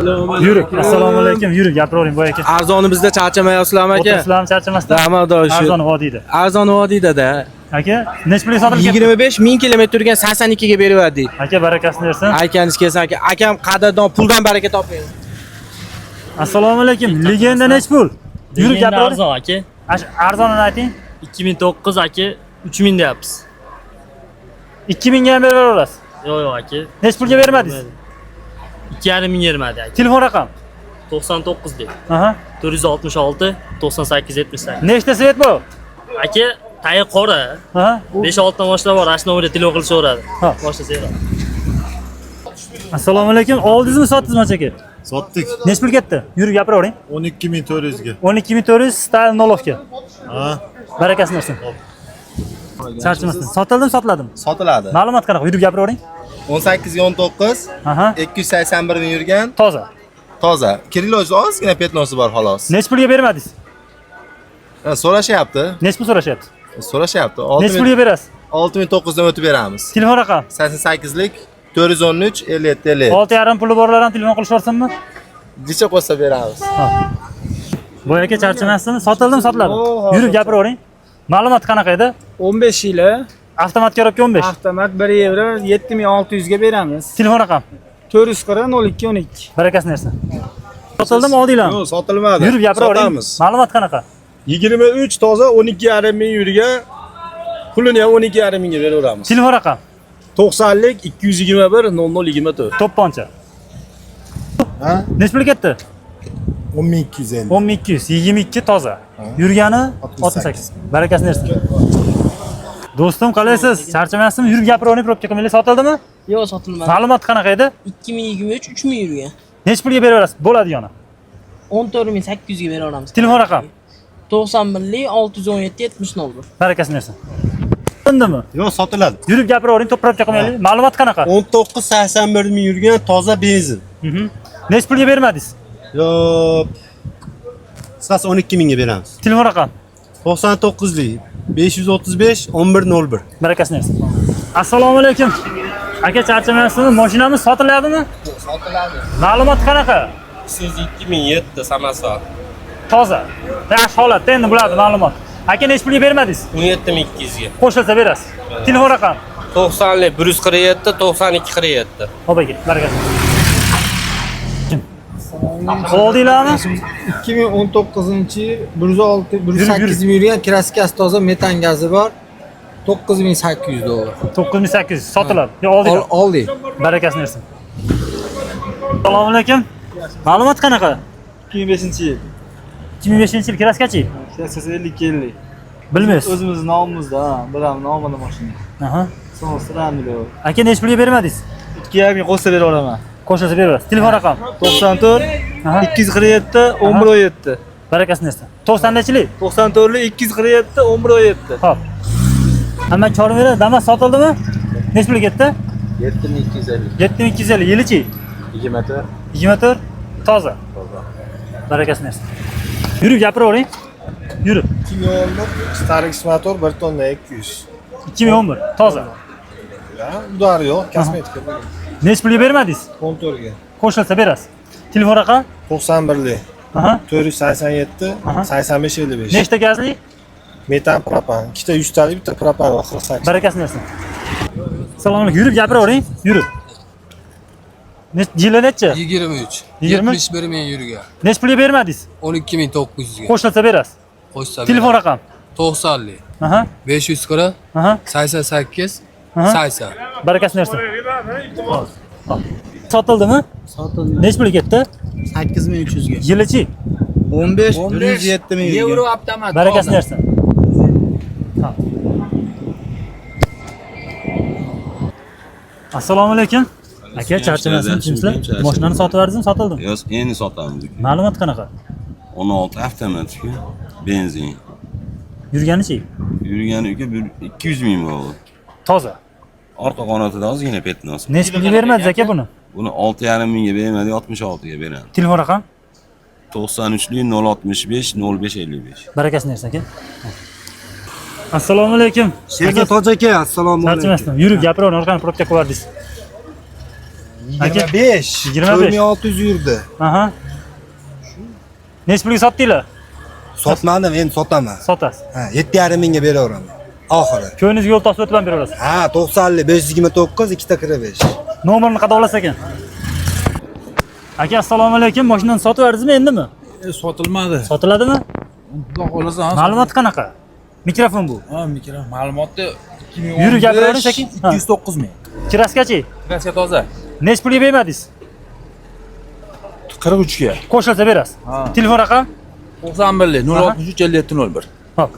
Yurib, assalomu alaykum, yurib gapiravering boy aka. Arzoni bizda charchamayapsizlarmi aka? O'tiribsizlarmi charchamasdan? Rahmat shu. Arzon vodiyda. Arzon vodiyda-da. Aka, necha pulga sotilib ketdi? 25 ming kilometr yurgan 82 ga beraverdik. Aka, barakasini bersin. Akangiz kelsin aka. Akam qadrdon puldan baraka toping. Assalomu alaykum. Legenda necha pul? Yurib Legenda gapiravering. arzon aka. Arzonini ayting. 2009 aka, 3000 deyapmiz. 2000 ga ham beraverasiz. Yo'q, yo'q aka. Necha pulga bermadingiz? 2,5 ming bermadi aka. Telefon raqam. 99 deb. Aha. 466 98 78. Nechta svet bu? Aka, tayi qora. Aha. 5-6 ta mashina bor, ana nomerga telefon qilishaveradi. Ha. Boshlasa beradi. Assalomu alaykum. Oldingizmi, sotdingizmi aka? Sotdik. Necha pul ketdi? Yurib gapiravering. 12 400 ga. 12 400 style nolovka. Ha. Barakasini bersin. Charchamasdan. Sotildimi, sotiladimi? Sotiladi. Ma'lumot qanaqa? Yurib gapiravering. 18 ga 19, Aha. 281 ming yurgan, Toza. toza. Kiriloji ozgina petnosi bor xolos. Necha pulga bermadingiz? Ha, so'rashyapti. Necha pul so'rashyapti? So'rashyapti. Necha pulga berasiz? 6900 dan o'tib beramiz. Telefon raqam. 88lik 413 57 57. 6,5 puli borlar ham telefon qilishaversinmi? Necha qo'shsa beramiz. Boy aka charchamasdimi? Sotildimi, sotiladimi? Yurib gapiravering. Ma'lumot qanaqa edi? 15 yili Avtomat korobka 15. avtomat 1 yevro 7600 ga beramiz. Telefon raqam. 440 02 12. Barakasini bersin. Sotildimi, oldinglarmi? Yo'q, sotilmadi. Yurib gapiravering. Sotamiz. Ma'lumot qanaqa? 23 toza 12,5 ming yurgan. Pulini ham 12,5 mingga beraveramiz. Telefon raqam. 90lik 221 00 24. To'pponcha. Ha? Necha pul ketdi? 10 250. 10 200, 22 toza. Yurgani 68. Barakasini bersin. Do'stim, qalaysiz? Charchamayapsizmi? Yurib gapiravering, probka qilmaylik. Sotildimi? Yo'q, sotilmadi. Ma'lumot qanaqa edi? 2023 3000 yurgan. Necha pulga beraverasiz? Bo'ladi yana. 14800 ga beraveramiz. Telefon raqam. 91 617 70 01. Barakasini bersin. Sotildimi? Yo'q, sotiladi. Yurib gapiravering, to'p probka qilmaylik. Ma'lumot qanaqa? 19 81 ming yurgan toza benzin. Necha pulga bermadingiz? Yo'q. Qisqasi 12 mingga beramiz. Telefon raqam. 99lik 535 11 01. Barakasini bersin. Assalomu alaykum. Aka charchamayapsizmi? Mashinamiz sotiladimi? Sotiladi. Ma'lumot qanaqa? 2007 Samasor. Toza. Yaxshi holatda endi bo'ladi ma'lumot. Aka necha pulga bermadingiz? 17 200 ga. Qo'shilsa berasiz. Telefon raqam. 90lik 147 92 47. Hop aka, barakasini. Oldinglarmi? 2019 yil 106 108 ming yurgan, kraskasi toza, metan gazi bor. 9800 dollar. 9800 sotiladi. Yo, oldinglar. Oldik. Barakasini bersin. Assalomu alaykum. Ma'lumot qanaqa? 2005 yil. 2005-yil kraskachi? Kraskasi 52 50. Bilmaysiz. O'zimiz nomimizda, ha, bilamiz nomini mashina. Aha. So'ng Aka necha pulga bermadingiz? 2,5 ming qo'shsa beraveramiz. Qo'shilsa beraverasiz. Telefon raqam. 94 Aha. 247 11 17. Barakasini bersin. 90 nechilik? 94 247 11 17. Hop. Hamma chormira Damas sotildimi? Necha pul ketdi? 7250. 7250. Yilichi? 24. 24 toza. Toza. Barakasini bersin. Yurib gapiravering. Yurib. 2011 Starex motor 1 tonna 200. 2011 toza. Ya, udari yo'q, kosmetika. Necha pulga bermadingiz? 14 ga. Qo'shilsa berasiz. Telefon raqam? 91lik Aha. 487 Aha. 85 55. Nechta gazli? Metan propan. Ikkita 100 talik, bitta propan va 48. Barakasini bersin. Assalomu alaykum. Yurib gapiravering. Yurib. Yili necha? 23. 20? 71 ming yurgan. Necha pulga bermadingiz? 12 900 ga. Qo'shilsa berasiz. Qo'shsa Telefon raqam. 90lik. Aha. 540 Aha. 88 Aha. 80. Barakasini bersin. Hop. Hop. Sotildimi? Sotildi. Necha pul ketdi? 8300 ga. Yilichi? 15 107 ming yurgan. Yevro avtomat. Barakasini bersin. Ha. Assalomu alaykum. Aka charchamasdan kimsizlar? Mashinani sotib yubordingizmi, sotildimi? Yo'q, endi sotamiz. Ma'lumot qanaqa? 16 avtomatik benzin. Yurganichi? Yurgani uka 200 ming bo'ldi. Toza. Orqa qanotida ozgina petnos. Necha pulga bermadingiz aka buni? Buni 6,5 mingga bermadik, 66 ga beramiz. Telefon raqam? 93lik 065 05 55. Barakasini bersin aka. Assalomu alaykum. Sherzod hoji aka, assalomu alaykum. Charchamasdan yurib gapiravering, orqani probka qo'yardingiz. Aka? 25. 25. 4600 yurdi. Aha. Nechi pulga sotdinglar? Sotmadim, endi sotaman. Sotasiz. Ha, 7,5 mingga beraveraman. Oxiri. Ko'nglingiz yo'l topsa o'tib ham beraverasiz. Ha, 90lik 529, ikkita 45. Nomerini qadoqlasa ekan. Aka, assalomu alaykum. Mashinani sotib yubordingizmi endimi? Sotilmadi. Sotiladimi? Xudo xohlasa. Ma'lumot qanaqa? Mikrofon bu. Ha, mikrofon. Ma'lumotni Yurib gapiravering sekin. Ha. 209 ming. Kraskachi? Kraska toza. Nechi pulga bermadingiz? 43 ga. Qo'shilsa berasiz. Ha. Telefon raqam? 91 lik Aha. 063 57 01. Hop.